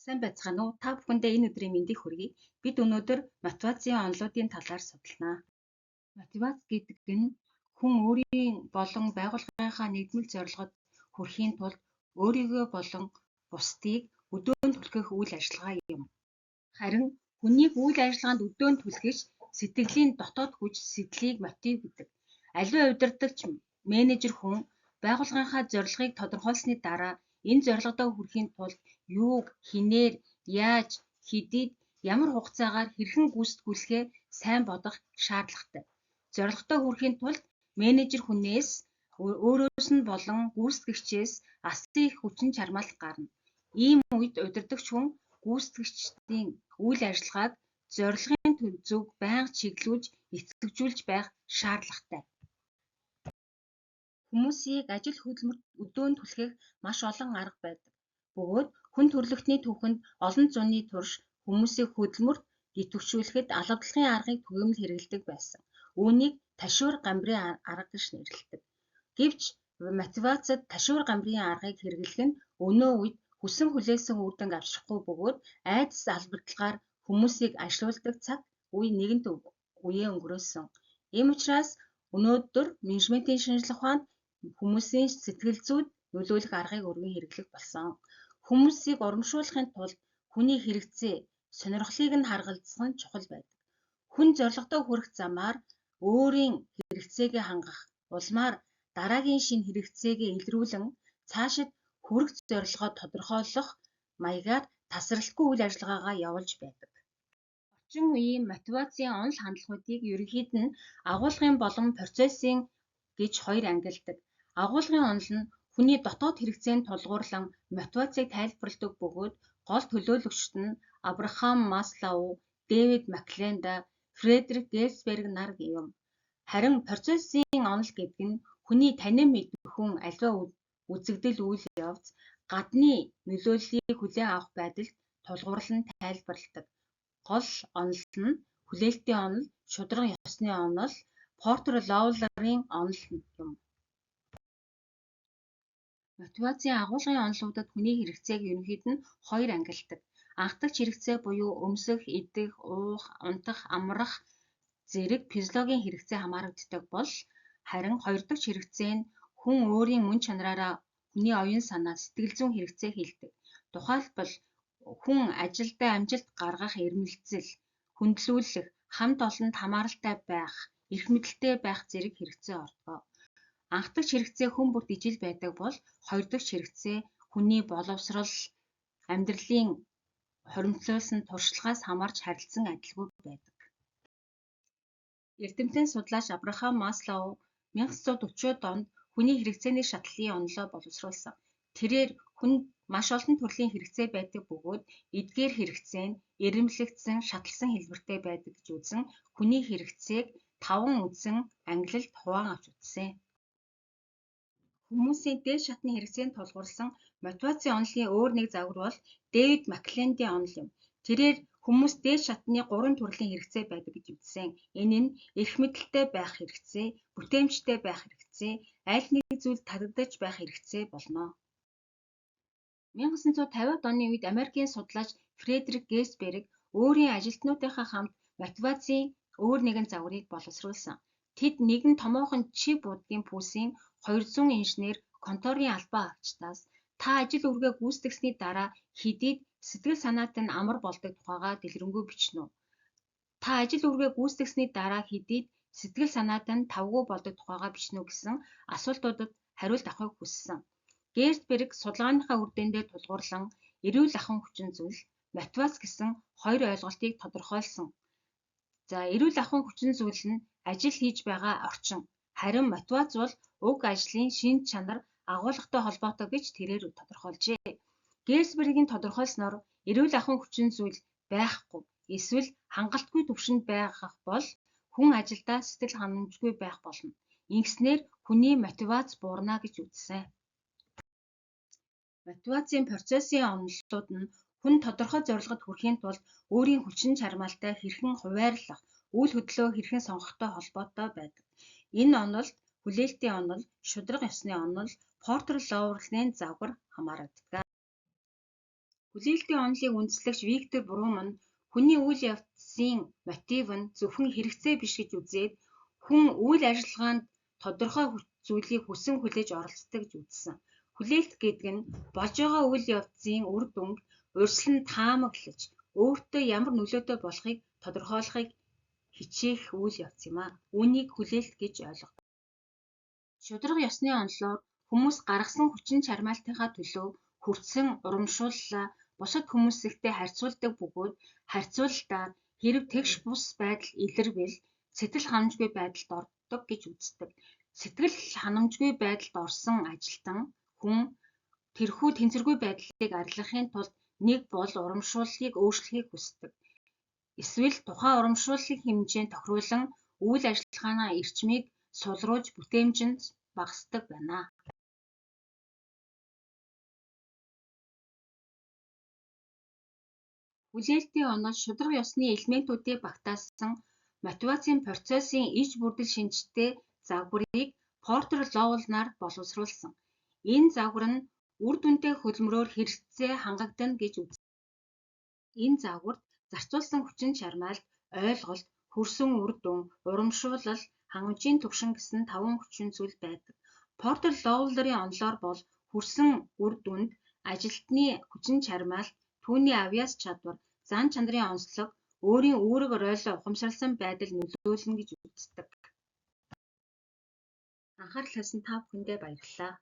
Сайн байцгаана уу? Та бүхэндээ энэ өдрийн мэндийг хүргэе. Бид өнөөдөр мотивацийн онолуудын талаар судалнаа. Мотивац гэдэг нь хүн өөрийн болон байгууллагынхаа нэгдмэл зорилгод хүрэхийн тулд өөрийгөө болон бусдыг өдөөнд түлхэх үйл ажиллагаа юм. Харин хүнийг үйл ажиллагаанд өдөөнд түлхэж сэтгэлийн дотоод хүч сэдлийг мотив гэдэг. Аливаа удирдагч, менежер хүн байгууллагынхаа зорилгыг тодорхойлсны дараа энэ зорилгодоо хүрэхийн тулд юуг, хэнээр, яаж, хэдийд, ямар хугацаагаар хэрхэн гүйцэтгүүлэхээ сайн бодох шаардлагатай. Зорилгодоо хүрэхийн тулд менежер хүнээс өөрөөс нь болон гүйцэтгэгчээс алсын их хүчин чармайлт гарна. Ийм үед удирдагч хүн гүйцэтгэгчдийн үйл ажиллагааг зорилгын зүг байнга чиглүүлж, идэвхжүүлж байх шаардлагатай. Хүмүүсийг ажил хөдөлмөрт өдөөнд түлхэх маш олон арга байдаг бөгөөд хүн төрөлхтөний түүхэнд олон зууны турш хүмүүсийг хөдөлмөрт идэвхжүүлэхэд алавдлагын аргыг түгээмэл хэрэглэдэг байсан. Үүнийг ташуур гамбирын арга гэж нэрлэдэг. Гэвч мотивацид ташуур гамбирын аргыг хэрэглэх нь өнөө үед хүсэн хүлээсэн үр дүнг авчрахгүй бөгөөд айдас албадлагаар хүмүүсийг ажилуулдаг цаг үе нэгэнт үеэ өнгөрөөсөн. Ийм учраас өнөөдөр менежментийн шинжлэх ухаанд хүмүүсийн сэтгэл зүйд нөлөөлөх аргыг өргөн хэрэглэх болсон. Хүмүүсийг урамшуулахын тулд хүний хэрэгцээ, сонирхлыг нь харгалзах нь чухал байдаг. Хүн зорилгодоо хүрэх замаар өөрийн хэрэгцээгээ хангах, улмаар дараагийн шинэ хэрэгцээгээ илрүүлэн цаашид хүрэх зорилгоо тодорхойлох маягаар тасралтгүй үйл ажиллагаагаа явуулж байдаг. Орчин үеийн мотивацийн онол хандлагуудыг ерөнхийд нь агуулгын болон процессын гэж хоёр ангилдаг. Агуулгын онол нь хүний дотоод хэрэгцээнд тулгуурлан мотивацийг тайлбарладаг бөгөөд гол төлөөлөгчид нь Абрахам Маслоу, Дэвид Макленда, Фредерик Герцберг нар юм. Харин процессын онол гэдэг нь хүний танин мэдэхүйн аливаа үзэгдэл, үйл явц гадны нөлөөллийг хүлээн авах байдалд тулгуурлан тайлбарладаг. Гол онол нь хүлээлтийн онол, шударга ёсны онол, Портер Лоулерийн онол юм. Мотивацийн агуулгын онолуудад хүний хэрэгцээг ерөнхийд нь хоёр ангилдаг. Анхдагч хэрэгцээ буюу өмсөх, идэх, уух, унтах, амрах зэрэг физиологийн хэрэгцээ хамаарагддаг бол харин хоёрдогч хэрэгцээ нь хүн өөрийн мөн чанараараа хүний оюун санаа, сэтгэл зүйн хэрэгцээ хэлдэг. Тухайлбал хүн ажилдаа амжилт гаргах эрмэлзэл, хүндлүүлэх, хамт олонд хамааралтай байх, эрх мэдэлтэй байх зэрэг хэрэгцээ ордог. Анхдагч хэрэгцээ хүн бүрт ижил байдаг бол хоёрдогч хэрэгцээ хүний боловсрол, амьдралын хуримтлуулсан туршлагаас хамаарч харилцан адилгүй байдаг. Эрдэмтэн судлаач Абрахам Маслоу 1940-од онд хүний хэрэгцээний шатлалын онолоо боловсруулсан. Тэрээр хүнд маш олон төрлийн хэрэгцээ байдаг бөгөөд эдгээр хэрэгцээ нь эрэмбэлэгдсэн, шатласан хэлбэртэй байдаг гэж үзэн хүний хэрэгцээг таван үндсэн ангилалд хуваан авч үзсэн. Хүмүүсийн дээд шатны хэрэгцээнд тулгуурласан мотивацийн онолын өөр нэг загвар бол Дэвид Маклендийн онол юм. Тэрээр хүмүүс дээд шатны гурван төрлийн хэрэгцээ байдаг гэж үзсэн. Энэ нь эрх мэдэлтэй байх хэрэгцээ, бүтээмжтэй байх хэрэгцээ, аль нэг зүйлд татагдаж байх хэрэгцээ болно. 1950-ад оны үед Америкийн судлаач Фредерик Герцберг өөрийн ажилтнуудынхаа хамт мотивацийн өөр нэгэн загварыг боловсруулсан. Тэд нэгэн томоохон чип будгийн пүйсийн 200 инженер, конторын албан хаагчдаас та ажил үүргээ гүйцэтгэсний дараа хэдийд сэтгэл санаатай нь амар болдог тухайгаа дэлгэрэнгүй бичнэ үү? Та ажил үүргээ гүйцэтгэсний дараа хэдийд сэтгэл санаатай нь тавгүй болдог тухайгаа бичнэ үү гэсэн асуултуудад хариулт авахыг хүссэн. Герцберг судалгааныхаа үр дүндээ тулгуурлан эрүүл ахуйн хүчин зүйл, мотивац гэсэн хоёр ойлголтыг тодорхойлсон. За, эрүүл ахуйн хүчин зүйл нь ажил хийж байгаа орчин. Харин мотивац бол уг ажлын шинж чанар, агуулгатай холбоотой гэж тэрээр тодорхойлжээ. Герцбергийн тодорхойлсноор эрүүл ахуйн хүчин зүйл байхгүй эсвэл хангалтгүй түвшинд байх бол хүн ажилдаа сэтгэл ханамжгүй байх болно. Ингэснээр хүний мотивац буурна гэж үзсэн. Мотивацийн процессын онолууд нь хүн тодорхой зорилгод хүрэхийн тулд өөрийн хүчин чармайлтаа хэрхэн хуваарлах, үйл хөдлөлөө хэрхэн сонгохтой холбоотой байдаг. Энэ онолд хүлээлтийн онол, шударга ёсны онол, Портер Лоуерлийн загвар хамаарагддаг. Хүлээлтийн онолыг үндэслэгч Виктор Бруман хүний үйл явцын мотив нь зөвхөн хэрэгцээ биш гэж үзээд хүн үйл ажиллагаанд тодорхой зүйлийг хүсэн хүлээж оролцдог гэж үзсэн. Хүлээлт гэдэг нь болж байгаа үйл явцын үр дүнг урьдчилан таамаглаж өөртөө ямар нөлөөтэй болохыг тодорхойлохыг хичээх үйл явц юм аа. Үүнийг хүлээлт гэж ойлгодог. Шударга ёсны онолоор хүмүүс гаргасан хүчин чармайлтынхаа төлөө хүртсэн урамшууллаа бусад хүмүүстэй харьцуулдаг бөгөөд харьцуулалтаар хэрэв тэгш бус байдал илэрвэл сэтгэл ханамжгүй байдалд ордог гэж үздэг. Сэтгэл ханамжгүй байдалд орсон ажилтан хүн тэрхүү тэнцвэргүй байдлыг арилгахын тулд нэг бол урамшууллыг өөрчлөхийг хүсдэг. Эсвэл тухайн урамшууллын хэмжээнд тохируулан үйл ажиллагааны эрчмийг сулруулж бүтээмж нь багасдаг байна. Хүлээлтийн онол шударга ёсны элементүүдийг багтаасан мотивацийн процессын иж бүрдэл шинжтэй загварыг Портер Лоулер нар боловсруулсан. Энэ загвар нь үр дүнтэй хөдөлмөрөөр хэрэгцээ хангагдана гэж үздэг. Энэ загварт зарцуулсан хүчин чармайлт, ойлголт, хүрсэн үр дүн, урамшуулал, хангамжийн түвшин гэсэн таван хүчин зүйл байдаг. Портер Лоулерийн онолоор бол хүрсэн үр дүнд ажилтны хүчин чармайлт, түүний авьяас чадвар, зан чанарын онцлог, өөрийн үүрэг ройлоо ухамсарласан байдал нөлөөлнө гэж үздэг. Анхаарал тавьсан та бүхэндээ баярлалаа.